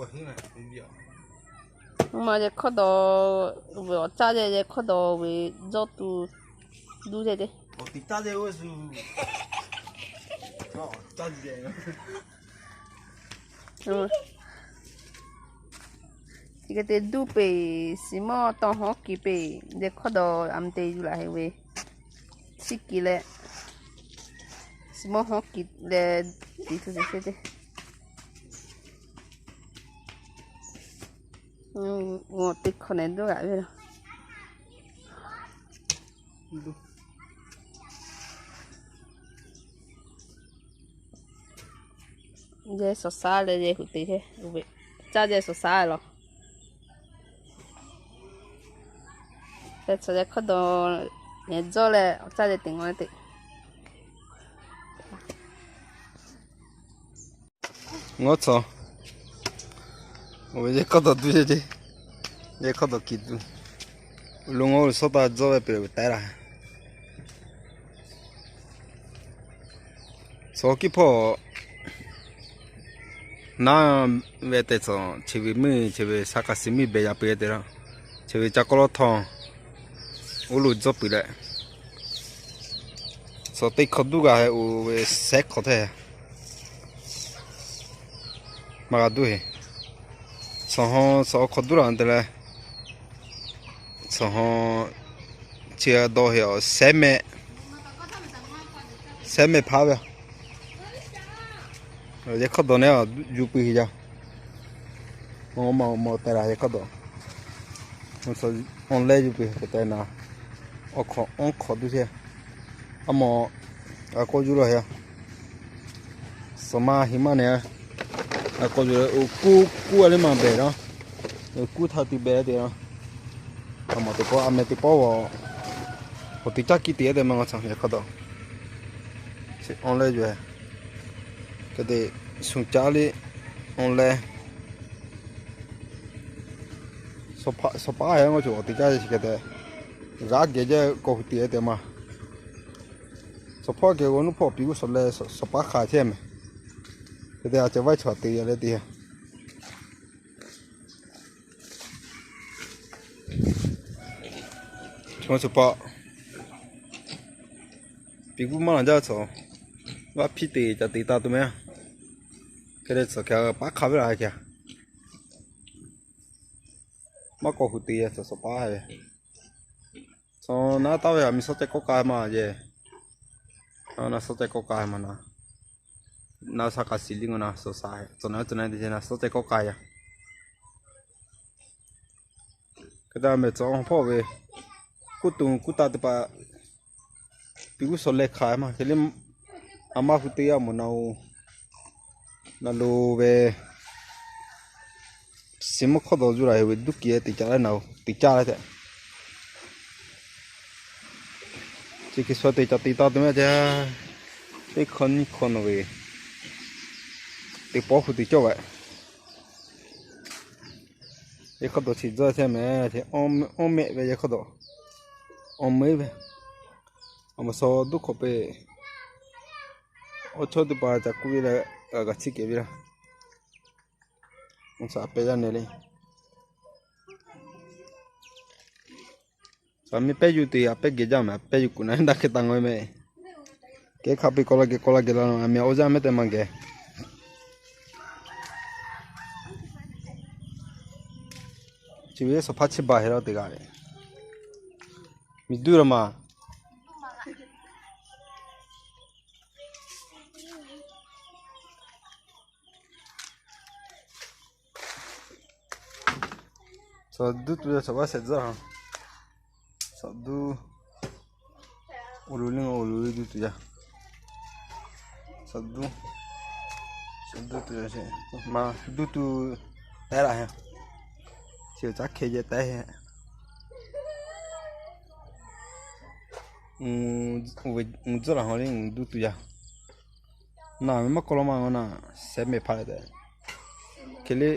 Ma yehˬ hkawˇ dawˬ ve awˬ caˇ yehˬ, yehˬ hkawˇ dawˬ ve jawˇ tuˬ duˇ yehˬ te. Chi hk'e te duˇ peˬ, siˍ mawˇ tawˇ hawˉ kiˍ peˬ, yehˬ hkawˇ dawˬ a mvuh te yuˬ laˬ heˆ ve, chiˇ kiˍ leh, siˍ mawˇ hawˉ kiˍ leh, tiˍ tuˬ te te. Teˇ hkawˇ nehˬ duˇ g'aꞈ ve laˬ. Yehˬ suhˍ shaˉ leh yehˬ hu te te, caˇ yehˬ suhˍ shaˉ laˬ. Teˇ chaw yehˬ hkawˇ dawˬ nehˬ jawˇ leh awˬ caˇ yehˬ teꞈ ngaw te. Ngawˉ tcuh. Oˇ ve yehˬ hkawˇ dawˬ duˇ yehˬ te. Yehˬ hkawˇ dawˬ kiˍ tuˬ. Lo ngawˉ lo suhˉ taˇ jawˇ ve peˬ lo ve taiˉ laˇ. Tcuh kiˇ hpawˇ naˉ ve teˇ tcuh, chi ve meuˇ, chi ve shaˉ k'a shiˍ miˇ behˬ yaꞈ peuˬ te laˇ. Chi ve ca k'awˇ lawˇ htawˇ, oˇ lo jawˇ peuˬ leh, tcuh teˇ hkawˇ duˇ g'a he oˇ ve sehˉ hkawˇ hteˇ maˇ g'a duˇ heˆ. Tcuh hawˉ tcuh awˬ hkawˇ duˇ laˬ te leh, tcuh hawˉ chi dawˇ heˆ awˬ sehˉ mehˆ, sehˉ mehˆ hpaˇ ve. Yehˬ hkawˇ dawˬ nehˬ yuˬ peuˬ heˆ yaˇ. Maˇ maˇ teh laˬ yehˬ hkawˇ dawˬ. Awˬ leh yuˬ peuˬ te na, awˬ hkawˇ awˬ hkawˇ duˇ heˆ. A mawˬ, a k'oˆ yuˬ law heˆ. Suhˍ ma heˍ maˇ nehˬ, a k'oˆ yuˬ leh oˇ kuˉ kuˉ a leh maˇ behˬ laˇ. Kuˉ htaˇ te behˬ te laˇ. A mawˬ teˇ pawˆ a meh teˇ pawˆ, awˬ teˇ caˇ kiˇ te te maˇ ngaˬ tcuh yehˬ hkawˇ dawˬ. Awˬ leh yuˬ hk'e te, suˍ caˉ leh awˬ leh suhˍ paˉ heˆ ngaˬ cawˬ awˬ teˇ caˇ chi hk'e te, g'aꞈ geh jaˇ k'awꞈ hu te te maˇ. Suhˍ hpawˇ geh g'aw nuˇ hpawˇ piˇ g'uˇ suhˍ leh suhˍ paˉ hk'a chehˇ mehˍ. Hk'e te a ceh vaiˇ chaw te yaˇ leh te. Chaw suhˍ paˉ piˇ g'uˇ maˇ laˬ jaˇ tcuh, vaˇ hpiˇ te ca te taˇ tuˬ mehˍ. Hk'e te tcuh hk'e paˉ hk'a ve laˬ hk'e maˇ k'awꞈ hu te yaˇ tcuh suhˍ paˉ ve. Tcuh naˉ taˍ ve a miˬ suhˉ ceh kawˆ k'ai maˇ yehˬ. Na suhˉ ceh kawˆ k'ai maˇ na. Na shaˉ k'a shiˍ liˇ ngaˬ na suhˍ shaˉ tcuh na tcuh na te na suhˉ ceh kawˆ k'ai yaˇ. Hk'e te mehˍ tcuh hpawˇ ve, kuˇ tuˬ kuˇ taˇ teˇ hpaˍ piˇ g'uˇ suhˍ leh hk'aˬ maˇ hk'e le. A maˇ hu te yaˇ mawˬ na-oˬ. Na lo ve, suhˍ mawˇ hkawˇ dawˬ yuˬ laˬ heˆ ve duˇ kiˍ te caˇ leh na-oˬ te caˇ leh tehꞈ. Chi hk'e suh te ca te taˇ tuˬ mehˍ te. Teˇ hkawˇ nyiˇ hkawˇ nawˬ ve teˇ pawˆ hu te cawˇ ve. Yehˬ hkawˇ dawˬ chi tcuh chehˇ mehˍ, awˇ mehˆ ve yehˬ hkawˇ dawˬ. Awˬ meuˉ ve, a mawˬ suh duˇ hk'awꞈ peˬ, awˬ chawˇ teˇ hpaˍ ca kuˇ ve leh, g'a g'a chiˇ kehˬ ve laˇ. Awˬ suhˍ a pehˇ yaˇ nehˬ le. Suhˍ miˇ pehˇ yuˬ te a pehˇ geh jaˇ mehˍ, a pehˇ yuˬ kuˬ na daꞈ hk'e taˇ ngaˬ ve mehˍ. Kehˉ hk'a peˬ k'aw la geh k'aw la geh la, a miˬ awˬ yaˇ mehˆ tehꞈ maˇ geh. Chi ve suhˍ hpaˇ chiˇ baˬ heˆ laˇ teˇ g'aˇ ve. Miˬ duˇ la maˬ. Suhˍ duˇ tuˬ yaˇ suhˍ vaˇ shehˍ tcuhˉ. Suhˍ duˇ, oˇ lu le oˇ lu le duˇ tuˬ yaˇ. Suhˍ duˇ, suhˍ duˇ tuˬ yaˇ sheˍ, maˇ duˇ tuˬ tehˉ laˇ heˆ. Chi caˉ hkeh yehˬ tehˉ heˆ. Uˍ tcuhˉ laˬ ha le uˍ duˇ tuˬ yaˇ. Naˬ ve maˇ k'aw la maˇ ngaˬ na, shehˍ mehˍ hpaˇ leh tehꞈ. Hk'e le,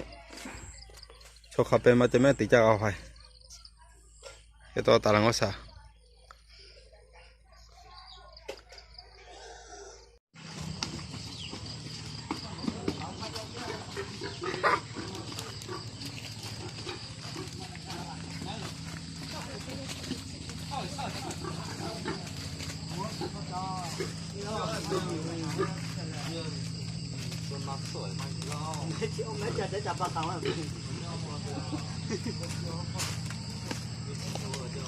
chaw hk'a pehˍ maˇ ceh mehˍ te caˇ g'a hpaˇ. Hk'e te taˍ laˬ ngaw shaˍ.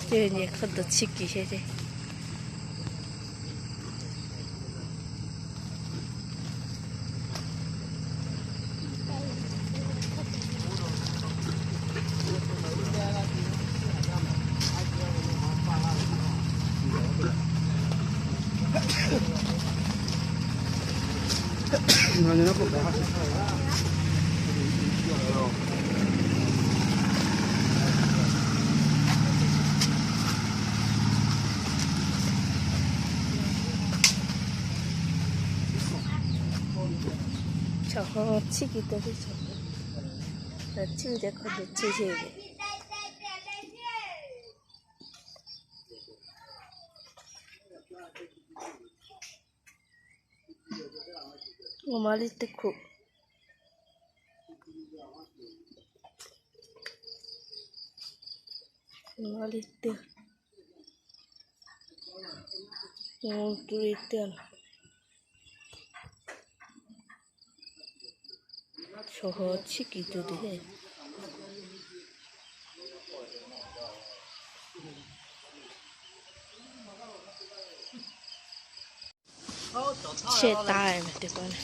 Teˇ nyi hk'aw dawˬ chiˇ kiˬ he te. Chaw hk'aw chiˇ kiˬ te teˇ chaw, chiˇ ve te hk'aw dawˬ chiˇ he ve. Ngaˬ ma liˇ teˇ hkuˆ, ngaˬ ma liˇ teˇ, ngaˬ ma liˇ teˇ. Chaw hk'aw chiˇ kiˬ tuˬ te he. Chehˇ taˍ ve teˇ pawˆ le.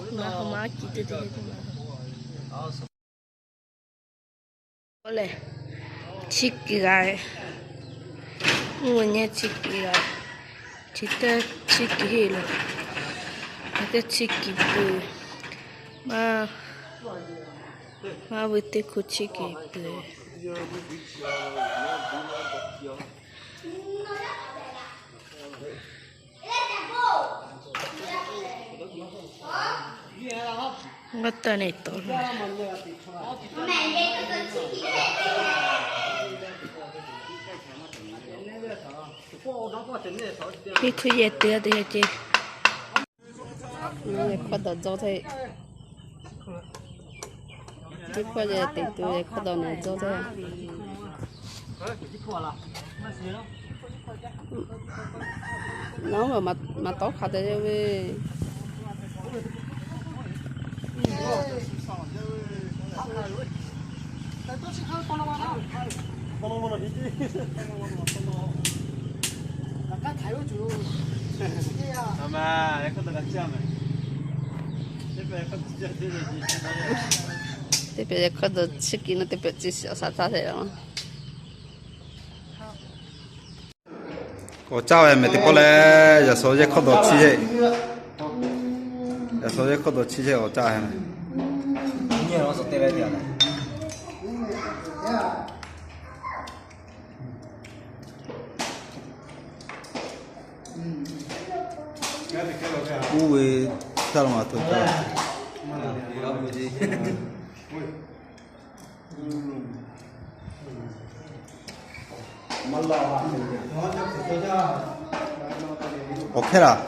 Ngaˬ hk'aw ma kiˬ tuˬ te he teˇ ma. Oˇ lehˬ, chiˇ kiˬ g'a, mvuhˇ nyi chiˇ kiˬ g'a, chi teˇ chiˇ kiˬ heˆ lo, chi teˇ chiˇ kiˬ peuˬ, maˇ, maˇ vuiˬ teˇ hkuˆ chiˇ kiˬ peuˬ. Ngaˬ taˇ neˇ tawˍ lo. Teˇ hkuˇ yehˬ te a te ce. Hkawˇ dawˬ dzaw hteˇ. Teˇ hkawˇ yehˬ teꞈ tu yehˬ hkawˇ dawˬ neˬ dzaw hteˇ. Nawˬ maˇ tawˉ hk'a te ve. Teˇ pehˍ hkawˇ dawˬ chiˇ kiˬ naˇ teˇ pehˍ chi shaꞈ taˇ te la. Awˬ caˇ ve mehˍ teˇ pawˆ leh, yaꞈ shawˍ yehˬ hkawˇ dawˬ chiˇ heˆ. Yaꞈ shawˍ yehˬ hkawˇ dawˬ chiˇ heˆ awˬ caˇ ve mehˍ. Uˉ ve taˇ lo ma to caˇ. Awˬ hkehˇ laˬ.